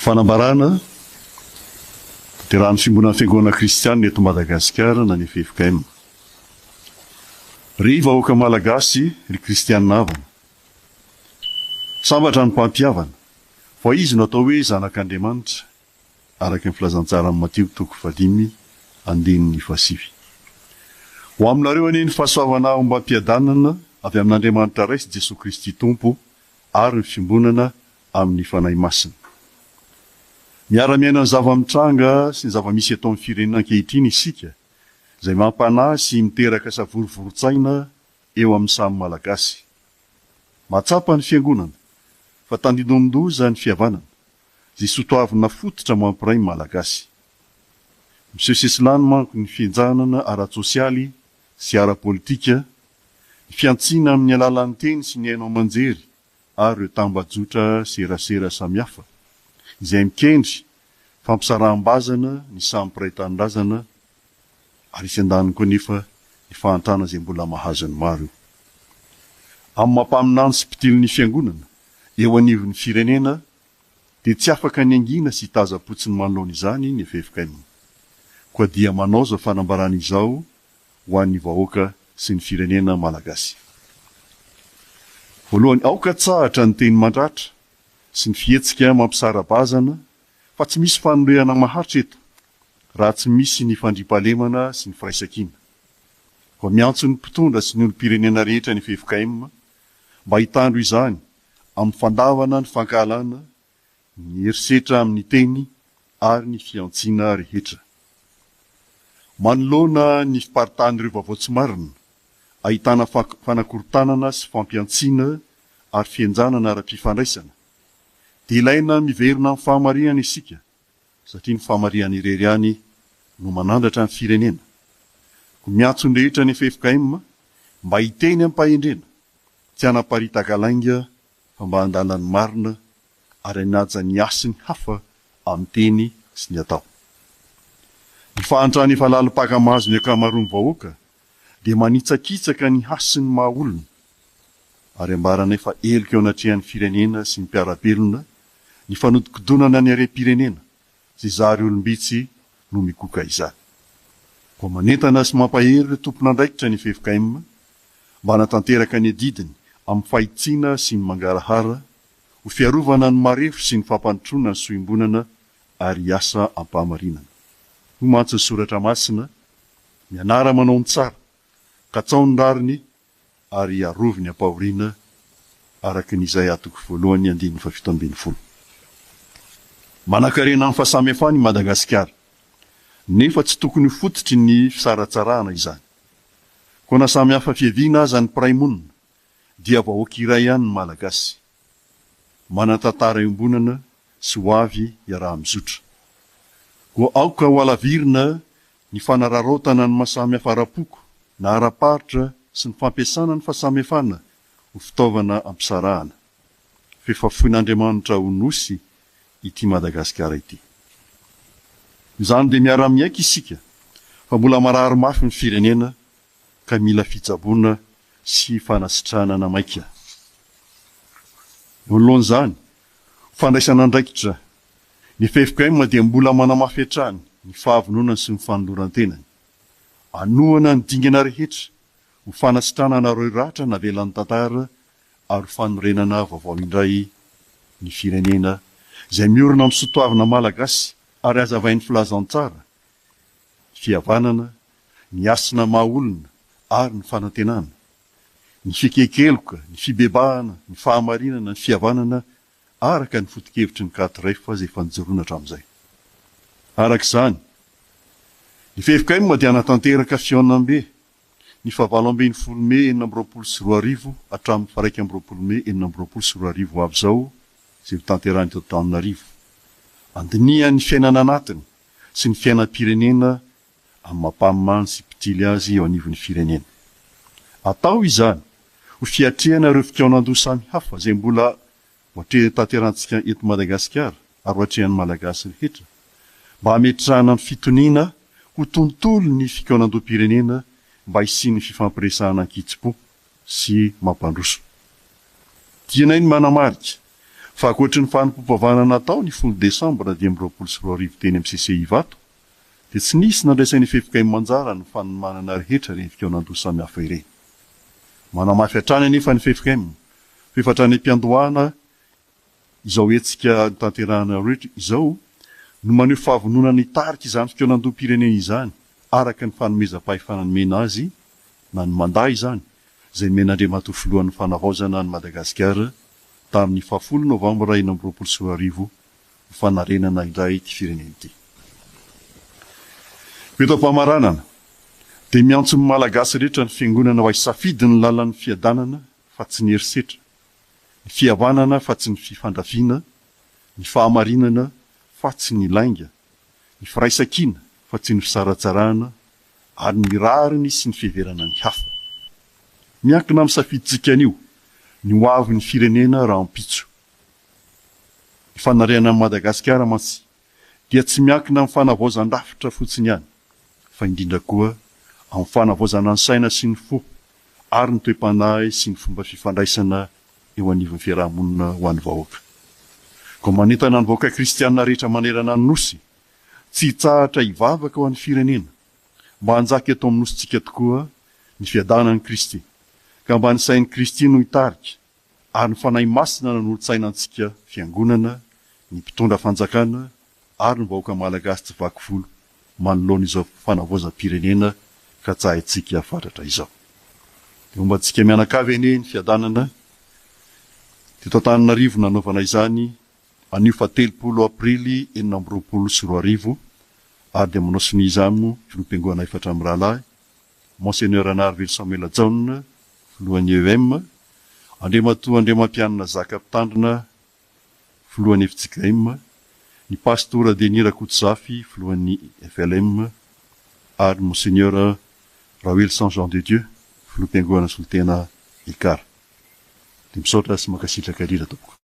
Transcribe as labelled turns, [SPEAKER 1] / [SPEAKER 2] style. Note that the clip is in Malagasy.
[SPEAKER 1] Fanambarana, Tanterahan'ny Fiangonan'ny Fiangonana Kristianina eto Madagasikara na ny ffkm. Ry vahoaka Malagasy, ry Kristianina havana. Sambatra ny mpampihavana, fa izy no atao hoe zanak'Andriamanitra, araka ny filazantsaran'i Matio toko fahadimy andininy fahasivy. Ho aminareo anie ny fahasoavana ombam-piadanana avy amin'Andriamanitra Ray sy Jesoa Kristy Tompo ary ny fiombonana amin'ny Fanahy Masina. Miara-miaina ny zava-mitranga sy ny zava-misy eto amin'ny firenena ankehitriny isika, izay mampanahy sy miteraka savorovoron-tsaina eo amin'ny samy Malagasy. Mahatsapa ny Fiangonana fa tandindomin-doza ny fihavanana, izay soatoavina fototra mampiray ny Malagasy. Miseho sesilany manko ny fihenjanana ara-tsosialy sy ara-politika, ny fihantsiana amin'ny alalan'ny teny sy ny haino aman-jery ary ireo tambajotra serasera samihafa izay mikendry fampisaraham-bazana ny samy mpiray tanindrazana ary etsy andaniny koa anefa ny fahantrana izay mbola mahazo ny maro io. Amin'ny maha mpaminany sy mpitily ny fiangonana eo anivon'ny firenena dia tsy afaka ny hangina sy hitazam-potsiny manoloana izany ny ffkm. Koa dia manao izao fanambarana izao ho an'ny vahoaka sy ny firenena malagasy. Voalohany, aoka tsahatra ny teny mandratra sy ny fihetsika mampisara-bazana fa tsy misy fanonerana maharitra eto raha tsy misy ny fandriampahalemana sy ny firaisankina. Koa miantso ny mpitondra sy ny olom-pirenena rehetra ny ffkm mba hitandro izany amin'ny fandavana ny fankahalana, ny herisetra amin'ny teny ary ny fihantsiana rehetra. Manoloana ny fiparitahan'ireo vaovao tsy marina, ahitana fanakorontanana sy fampihantsiana ary fihenjanana ara-pifandraisana, dia ilaina miverina amin'ny fahamarinana isika satria ny fahamarinana irery ihany no manandratra ny firenena. Koa miantso ny rehetra ny ffkm mba hiteny amim-pahendrena, tsy hanaparitaka lainga fa mba handala ny marina ary hanaja ny hasin'ny hafa amin'ny teny sy ny atao. Ny fahantrana efa lalim-paka mahazo ny ankamaroan'ny vahoaka dia manitsakitsaka ny hasin'ny maha olona ary ambaranay fa heloka eo anatrehan'ny firenena sy ny mpiara-belona ny fanodikodonana ny harem-pirenena izay zary olom-bitsy no mikoka izany. Koa manentana sy mampahery ireo tompon'andraikitra ny ffkm mba hanatanteraka ny adidiny amin'ny fahitsiana sy ny mangarahara ho fiarovana ny marefo sy ny fampandrosoana ny soa iombonana ary hiasa am-pahamarinana. Hoy mantsy ny Soratra Masina, Mianara manao ny tsara, katsao ny rariny ary arovy ny ampahoriana, araka ny Izaia toko voalohany andininy fahafito ambin'ny folo. Manankarena amin'ny fahasamihafana i Madagasikara, nefa tsy tokony ho fototry ny fisaratsarahana izany. Koa na samy hafa fiaviana aza ny mpiray monina, dia vahoaka iray ihany ny Malagasy. Manan-tantara iombonana sy ho avy iaraha-mizotra. Koa aoka ho halavirina ny fanararaotana ny maha-samy hafa ara-poko na ara-paritra sy ny fampiasana ny fahasamihafana ho fitaovana ampisarahana. F'efa foin'Andriamanitra ho Nosy ity Madagasikara ity. Izany dia miara-miaiky isika fa mbola marary mafy ny firenena ka mila fitsaboana sy fanasitranana maika. Manoloana izany, ho fandraisana andraikitra, ny ffkm dia mbola manamafy hatrany ny fahavononany sy ny fanoloran-tenany hanohana ny dingana rehetra ho fanasitranana ireo ratra navelan'ny tantara ary ho fanorenana vaovao indray ny firenena izay miorina amin'ny soatoavina malagasy ary hazavain'ny filazantsara, ny fihavanana, ny hasina maha olona ary ny fanantenana, ny fiekenkeloka, ny fibebahana, ny fahamarinana, ny fihavanana araka ny foto-kevitry ny Catref izay efa nijoroana hatramin'izay. Araka izany, ny ffkm dia hanatanteraka fihaonambe ny fahavalo ambin'ny folo mey 2026 hatramin'ny faha-21 mey 2026 ho avy izao izay hotanterahina eto Antananarivo. Andinihany ny fiainana anatiny sy ny fiainam-pirenena amin'ny maha mpaminany sy mpitily azy eo anivon'ny firenena. Atao izany ho fiatrehana ireo fikaonandoha samihafa izay mbola ho atrehin-tanterantsika eto Madagasikara ary ho atrehan'ny Malagasy rehetra mba hametrahana ny fitoniana ho tontolo ny fikaonandoham-pirenena mba hisian'ny fifampiresahana an-kitsim-po sy mampandroso. Tianay ny manamarika. Fa ankoatry ny fanompoam-pivavahana natao ny folo desambra 2025 teny amin'ny CCI Ivato dia tsy nisy nandraisan'ny ffkm anjara ny fanomanana rehetra ireny fikaonandoha samihafa ireny. Manamafy hatrany anefa ny ffkm fa efa hatrany am-piandohana Izao hetsika notanterahina rehetra izao no maneho fahavononana hitarika izany fikaonandoham-pirenena izany araka ny fanomezam-pahefana nomena azy na ny mandat izany izay nomen'Andriamatoa Filohan'ny Fanavaozana an'i Madagasikara tamin'ny fahafolo novambra 2026 ho fanarenana indray ity firenena ity. Eto am-pamaranana dia miantso ny Malagasy rehetra ny Fiangonana ho hisafidy ny lalan'ny fiadanana fa tsy ny herisetra ny fihavanana fa tsy ny fifandrafiana, ny fahamarinana fa tsy ny lainga, ny firaisankina fa tsy ny fisaratsarahana, ary ny rariny sy ny fiheverana ny hafa. Miankina amin'ny safidintsika anio ny ho avin'ny firenena rahampitso. Ny fanarenana an'i Madagasikara mantsy dia tsy miankina amin'ny fanavaozan-drafitra fotsiny ihany, fa indrindra koa amin'ny fanavaozana ny saina sy ny fo ary ny toe-panahy sy ny fomba fifandraisana eo anivon'ny fiaraha-monina ho an'ny vahoaka. Koa manentana ny vahoaka kristiana rehetra manerana ny Nosy tsy hitsahatra hivavaka ho an'ny firenena, mba hanjaka eto amin'ny Nosintsika tokoa ny fiadanan'i Kristy, ka mba ny sain'i Kristy no hitarika ary ny Fanahy Masina nanolo-tsaina antsika Fiangonana, ny mpitondra fanjakana ary ny vahoaka Malagasy tsy vaky volo manoloana izao fanavaozam-pirenena katsahintsika fatratra izao. Dia homba antsika mianakavy anie ny fiadanana teto Antananarivo nanaovana izany anio faha 30 aprily 2026 ary dia manao sonia izany moa Filoham-piangonana efatra mirahalahy Monseigneur Ranarivelo Samuel Jaona, filohan'ny EM, Andriamatoa Andriamampianina Zaka Mpitandrina, filohan'ny fjkm, ny Pastora Denis Rakotozafy, filohan'ny flm, ary Monseigneur Raoelison Jean de Dieu, filoham-piangonana solontena ekar. Dia misaotra sy mankasitraka indrindra tompoko.